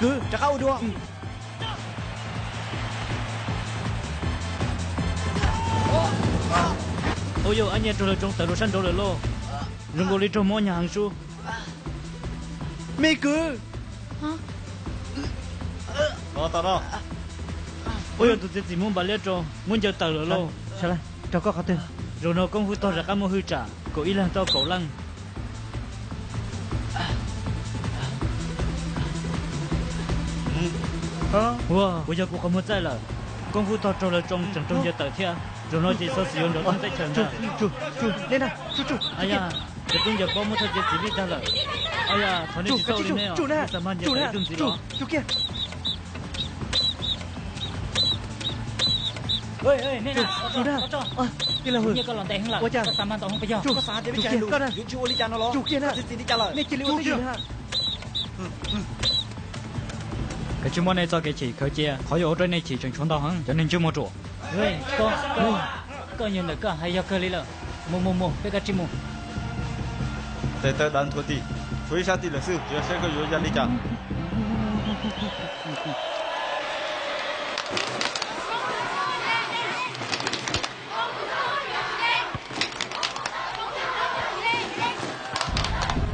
Kwv, rov qab ua dua. Ua yog ab nyiaj raug lawv tsoo tawm rau sab nraud lawm lauj. Zoo nkaus li raug mob nyag heev sub. Me kwv. Ua yog tus txiav txim muab npav liab rau, muab ncaws tawm lawm lauj. Rau koj qhov twg? Zaum no koob fwb tog rov qab muaj hwj tsam, kaum ib leeg tau kaum leej. Ua, puas yog kuv qhov muag txaij lawm? Koob fwb tog raug lawv tsoo tseem raug ncaws tawm thiab. Zaum no ces xov xwm yuav nrov thoob teb chaws ntag. Cov tub ncaws pob muab thawj txiav txim vij tag lawm. Yog thov nej tsis txhob ua li nej os, xav mas ncaws tawm ib tug ntxiv los. Nej, koj los ntev heev lawm, koj xav mas ntaus heev puas yog? Koj xav tias peb tsis hais lus yuav tsis ua li cas no los? Koj txiav txim li cas lawm? Nej cia li ua twj ywm na. Kav tsij muab nej txoj kev chim khaws cia, qhov yuav ua rau nej chim tseem tshuav ntau heev, cov neeg ntsej muag ruam. Koj, koj nyuag ntawm koj hais yog kawg li lawm. Mus mus mus, peb kav tsij mus. Tes taw dav nthuav ti, tshuav ib sab ti lawm xwb, tsis yog saib koj yuav ya li cas.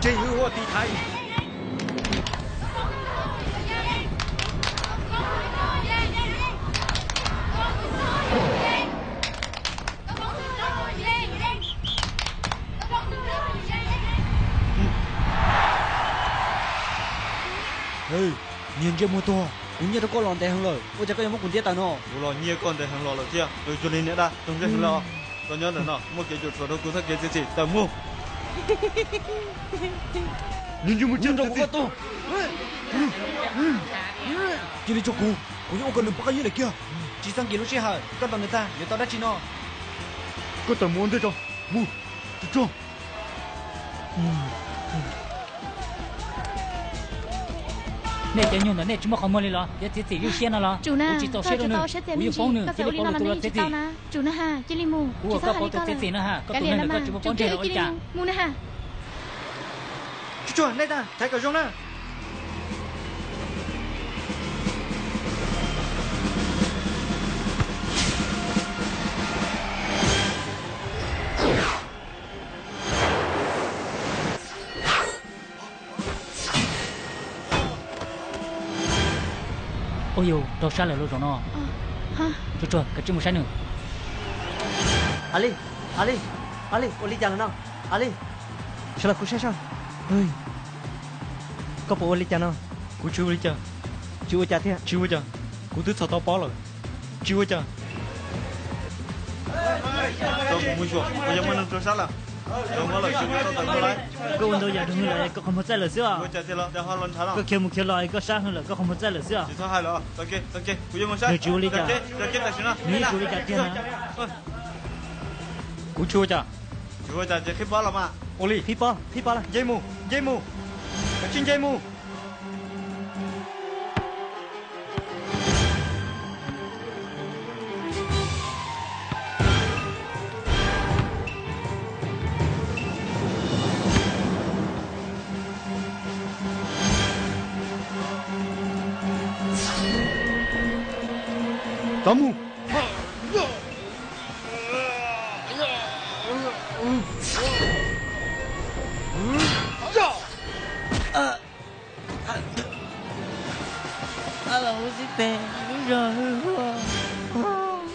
Tseem hwj huaj tiv thaiv. Niag ntsej muag tuag, kuv nyiaj rau koj los ntev heev lawm, ua cas koj yuav muab kuv ntiab tawm no? Kuv los nyiaj koj ntev heev los lawm thiab. Cuag li niag dab toog ntsej heev los, koj nyob ntawm no muaj kev cuam tshuam rau kuv txoj kev txiav txim, tawm mus. Niag ntsej muag tsiaj rau kuv koj tuag. Cia li tso kuv, kuv yuav ua kom nws poob qab yeeb lawm kiag. Tsis txhob nkim lub sij hawm, koj ntaus nws tag yuav tau dab tsi no? Koj tawm mus ua ntej tso, mus, tso. Nej cov nyuag ntawm nej tsis muaj qhov muag li los yuav txiav txim lub siab no los? Kuv tsis txaus siab rau nws, kuv yuav poob nws, cia li poob nws tus los txiav txim. Kuv ua koj pauv tus txiav txim no ha, koj tus neeg ntawm koj tsis muaj pob ntseg los ua li cas. Tsuag tsuag, nej tag, thaiv kom zoo na. Ua yus raug sab lawm lauj zaum no. Tsuag tsuag, kav tsij mus saib nws. Ali, Ali, Ali, ua li cas lawm no? Ali, sawv los kuv saib saib. Koj puas ua li cas no? Kuv tsis ua li cas. Tsis ua cas thiab? Tsis ua cas. Kuv twb txhos tau pob lawm. Tsis ua cas. Tau kuv mus xyuas, kuv yog muaj neeg raug sab lawm. Tau pob lawm tsis ua tau tawm mus lawm. Koj ua ntau yam raug hwj lawm, koj qhov muag txaij lawm xwb os. Koj khiav mus khiav los koj sab hwj lawm, koj qhov muag txaij lawm xwb os. Tsis txhob hais lawm, tau ke, tau ke, kuv yuav mus saib. Nws tsis ua li cas. Nws yeej tsis ua li cas tiag na. Kuv tsis ua cas. Tsis ua cas ces qhib pob los mas. Ua li, qhib pob, qhib pob los. Nce mus, nce mus. Kav tsij nce mus. Tau mus.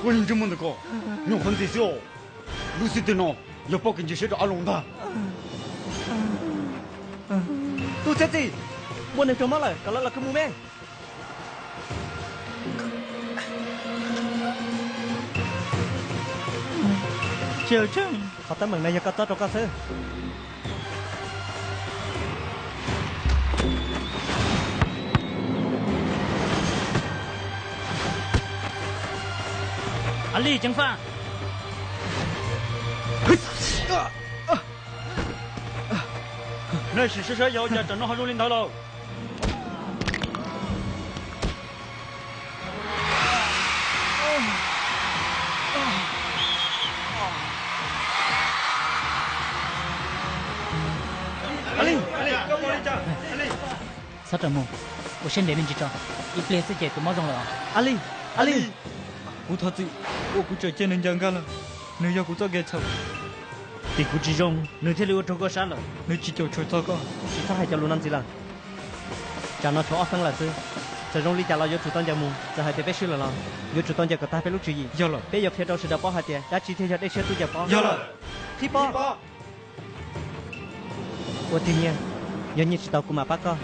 Koj niag ntsej muag ntawm ko, nyuam qhuav ntxim xwb os. Lub xib teg no yog poj kev ntsis siab rau Ab Loos ntag. Tus txiav txim, muaj neeg raug mob lawm, kom lawv los kho mus me. Qhov teeb meem no yog koj txob rau koj xwb. Ali ceev faj. Nej sim saib saib yog ua cas tsam no ho zoo li ntawd lawm. Txhob rawm mus. Ua siab ntev me ntsis tso, ib pliag xwb ces tus mob zoo lawm. Alis, Alis, kuv thov txim uas kuv tseem cia nws ncaws nkag lawm. Nws yog kuv txoj kev txhaum. Vim kuv tsis zoo nws thiaj li ua raug koj sab lawm. Nws tsis caum tshuaj txog koj. Tsis txhob hais cov lus no ntxiv lawm. Tsam no tshuav ob feeb lawm xwb. Txawm zoo li cas los yuav tsum tau ncaws mus. Txawm hais tias peb swb lawm los yuav tsum tau ncaws kom tag peb lub tswv yim. Yog lawm. Peb yuav qhia rau sawv daws paub hais tias dab tsi thiaj yog dej siab tub ncaws pob. Yog lawm. Qhib pob. Ua tiag nyiaj, yog nyiaj tsis tau kuv mam pab koj.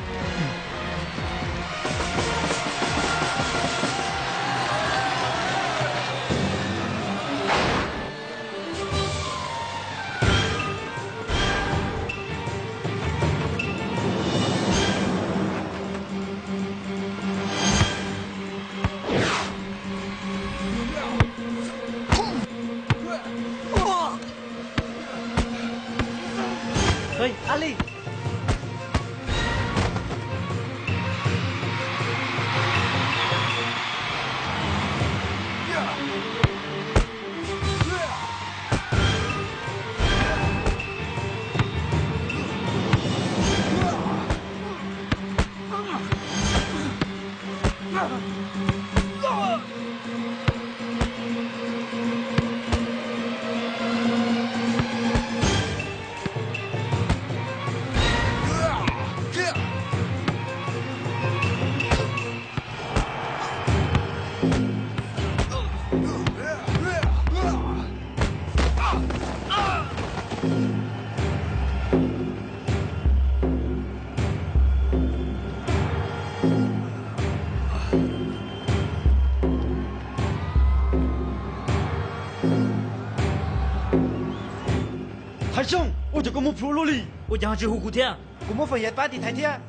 Thaiv Xyooj, ua cas koj muaj plhus luaj li? Ua cas ho tsis hu kuv thiab? Kuv muab feem yav pab tiv thaiv thiab.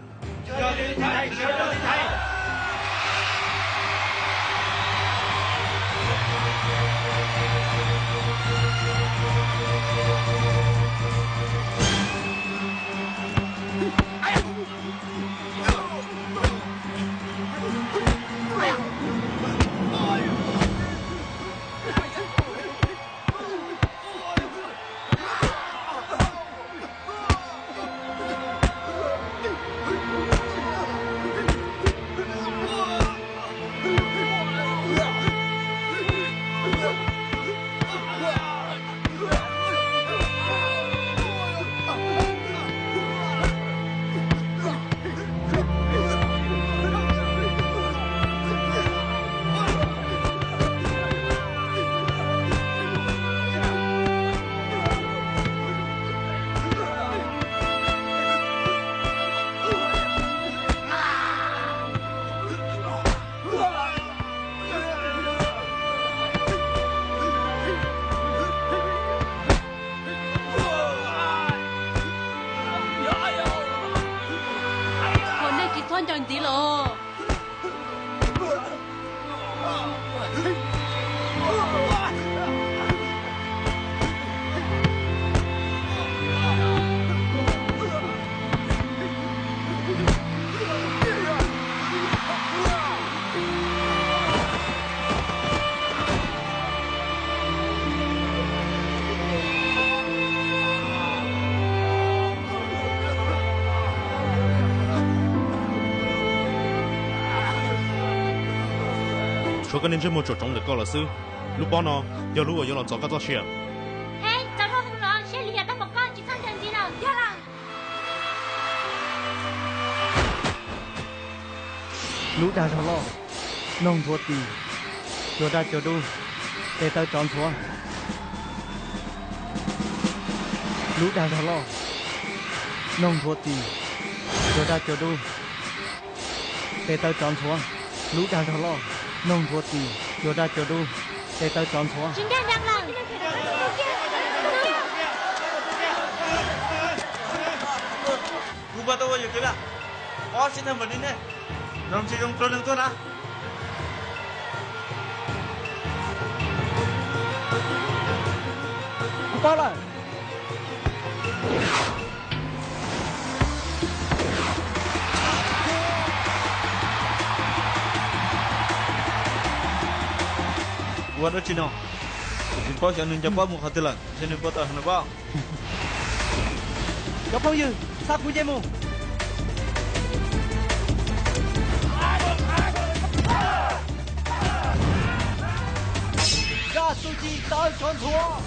Hos nej tsis txhob ncaws ntxiv los? Tshuav koj niag ntsej muag tsom roov ntawm koj los xwb. Lub pob no yog lub uas yuav los txov koj txoj sia. Hej, txaus luag heev los, siab lim hiam tag npaum koj tsis txhob ncaws ntxiv lawm, yog lawm. Lub dag zog loj, noog ntxhuav tis, cua daj cua dub, tes taw tsov ntxhuav. Lub dag zog loj, noog ntxhuav tis, cua daj cua dub, tes taw tsov ntxhuav. Lub dag zog loj, noog ntxhuav tis, cua daj cua dub, tes taw tsov ntxhuav. Tsis nkag nrees lawm. Kuv puas tau ua yuam kev na, ob sib tag npaum li nej, zoo tsis zoo rau nws tuag na. Kuv paub lawm. Ua dab tsi no? Kuv tsis paub xyov nws ncaws pob mus qhov twg lawm, ntshe nws puas tawm hauv nws pob. Cov phooj ywg, xa kuv nce mus. Tus ci taw tsov ntxhuav.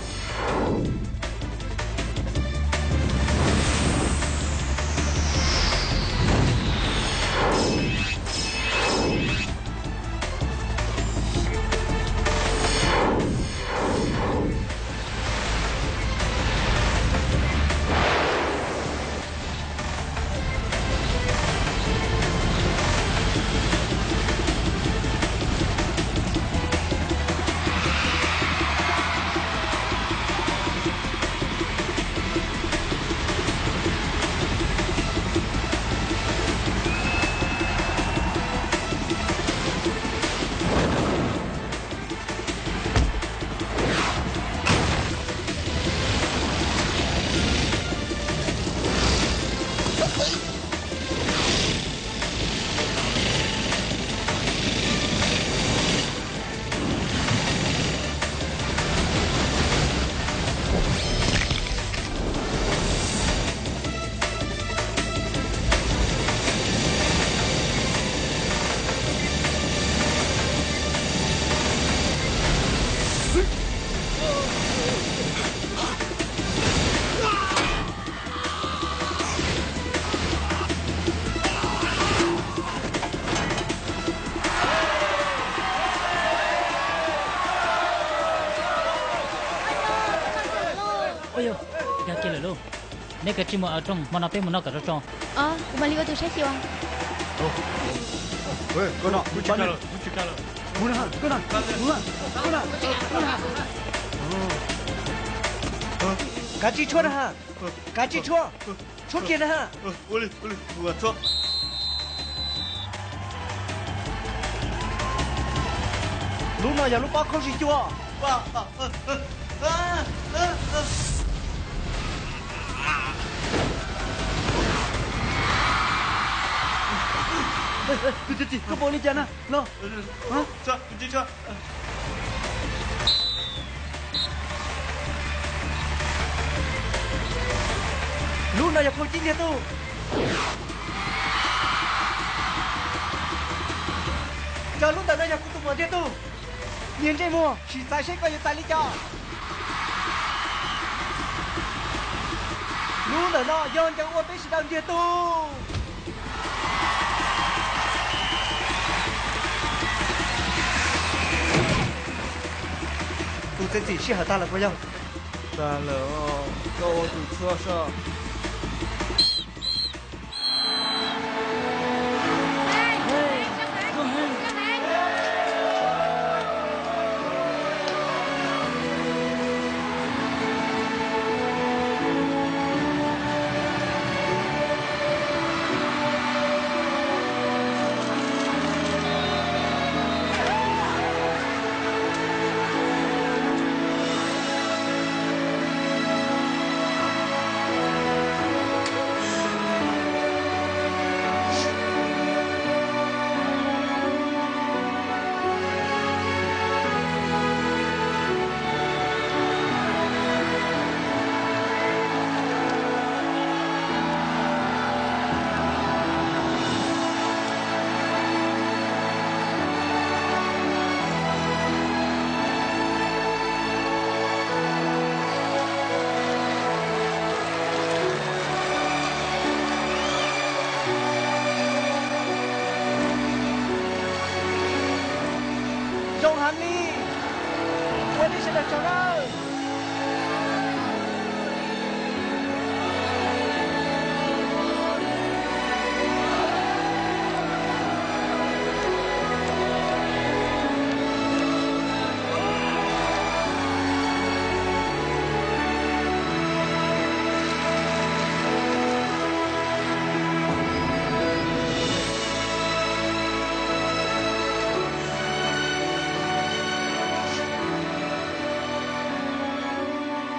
Ua yog, nkag kiag lawm lauj. Neb kav tsij mus aws rooj, hmo no peb mus noj kom tso tso. Kuv mam li ua tus saib xyuas. Kav tsij tshuab na ha, kav tsij tshuab, tshuab kiag na ha. Lub no yog lub pob khaub zig cua. Koj pom li cas na no? Lub no yog phau cib ntiag tug. Cov lub ntawm no yog kuv tus muam ntiag tug. Niag ntsej muag, sim xaiv seb koj yuav txais li cas. Lub ntawm no yog ncaws ua peb sawv daws ntiag tug. Tus txiav txim sij hawm tag lawm puas yog? Tag lawm, koj ua tus tshuab soj. Zoo heev li, ua nej sawv daws tsaug nawb.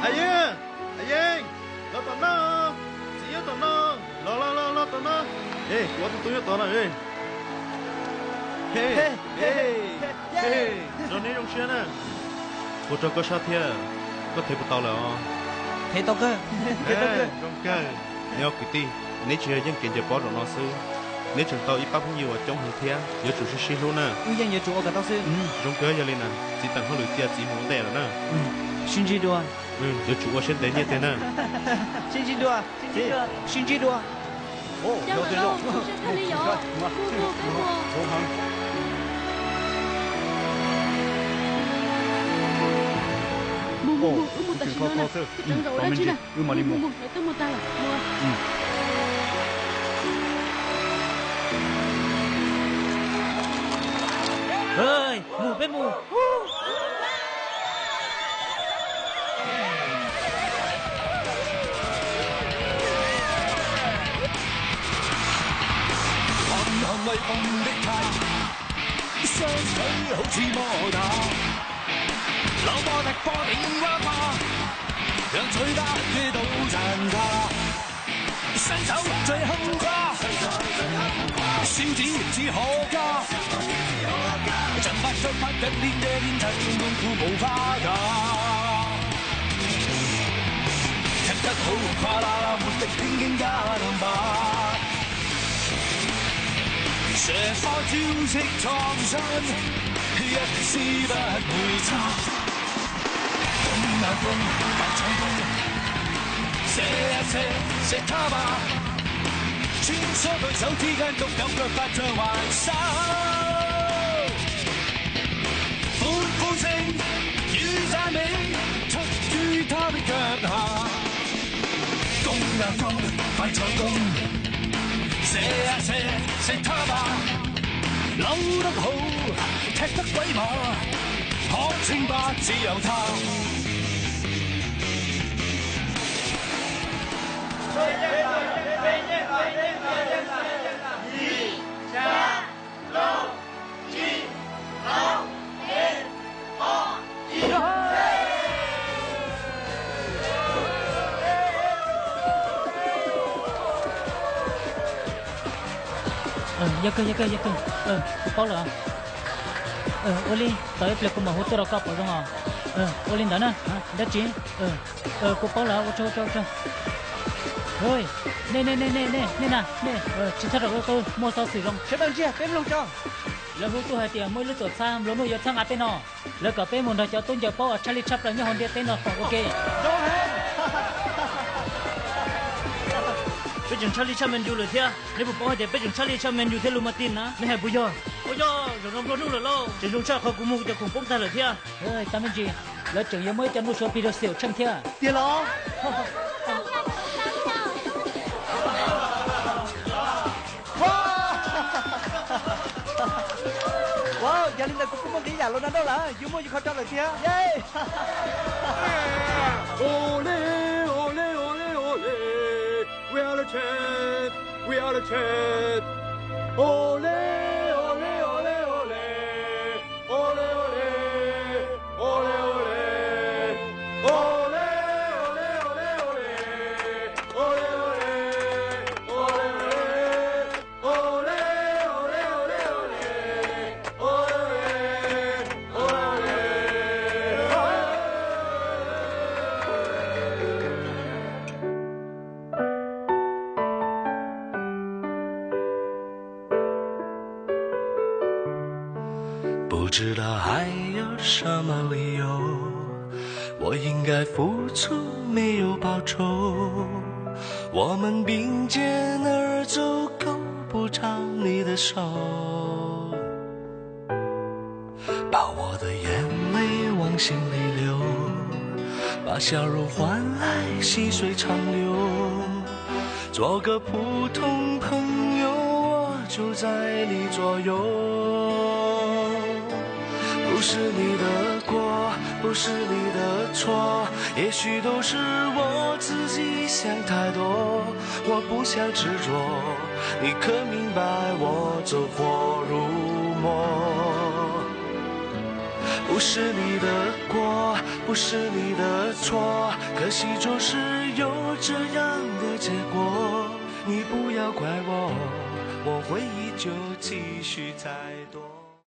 A Yeej, a Yeej, los tom no, txiv nyob tom no, los los los los tom no. E, kuv ob tug tub nyob tod na. He, e, zoo neb zoo siab na. Ua rau koj sab thiab, koj thev puas tau lawm os? Thev tau kawg. Zoo kawg, neb ob kwv tij, neb tsis yog yeej kev ncaws pob zaum no xwb. Neb tseem tau ib pab phooj ywg uas coob heev thiab, yuav tsum sib sib hlub na. Wb yeej yuav tsum ua kom tau xwb. Zoo kawg, yog li na, txiv Teem Hauj Lwm cia txiv mus ua ntej lawm na. Sib ntsib dua. Yuav tsum ua siab ntev nyiaj tiag na. Sib ntsib dua. Sib ntsib dua. Mus, mus, mus, wb mus tam sim no na, wb tseem zaum ua dab tsi na. Wb mam li mus. Mus, mus, mus, lawv twb mus tag lawm. Mus, peb mus. Yog kawg, yog kawg, yog kawg, kuv paub lawm. Ua li, tos ib pliag kuv mam hu tuaj rau koj pom zoo os. Ua li ntawd na, dab tsi? Kuv paub lawm, ua tsaug, ua tsaug, ua tsaug. Nej, nej, nej, nej, nej na, nej tsis txhob rau qw, muaj xov xwm zoo. Sawv daws ntsia, peb mloog tso. Lawv hu tuaj hais tias muaj ib lub tuam txhab nplua nuj yuav txhab nqa peb no. Lawv kom peb mus nrog cov tub ncaws paub uas tshaj lij tshaj plaws nyob hauv ntiaj teb no pom ua ke. Peb tseem tshaj lij tshaj Man U lawm thiab. Neb puas paub hais tias peb tseem tshaj lij tshaj Man U thiab Lu Mas Tin na? Neb hais puas yog? Ua yog, zaum no nplua nuj lawm lauj. Tseem zoo tshaj qhov kuv mus cov khoom poob tag lawm thiab. Tab me ntsis, lawv tseem yuav muaj ib co nuj suav pis rau xim tsheej thiab. Tiag los? Yog li ntawd kuv kuj muaj nqi yam Ronaldo lawm, yus muaj yus qhov rau lawm thiab.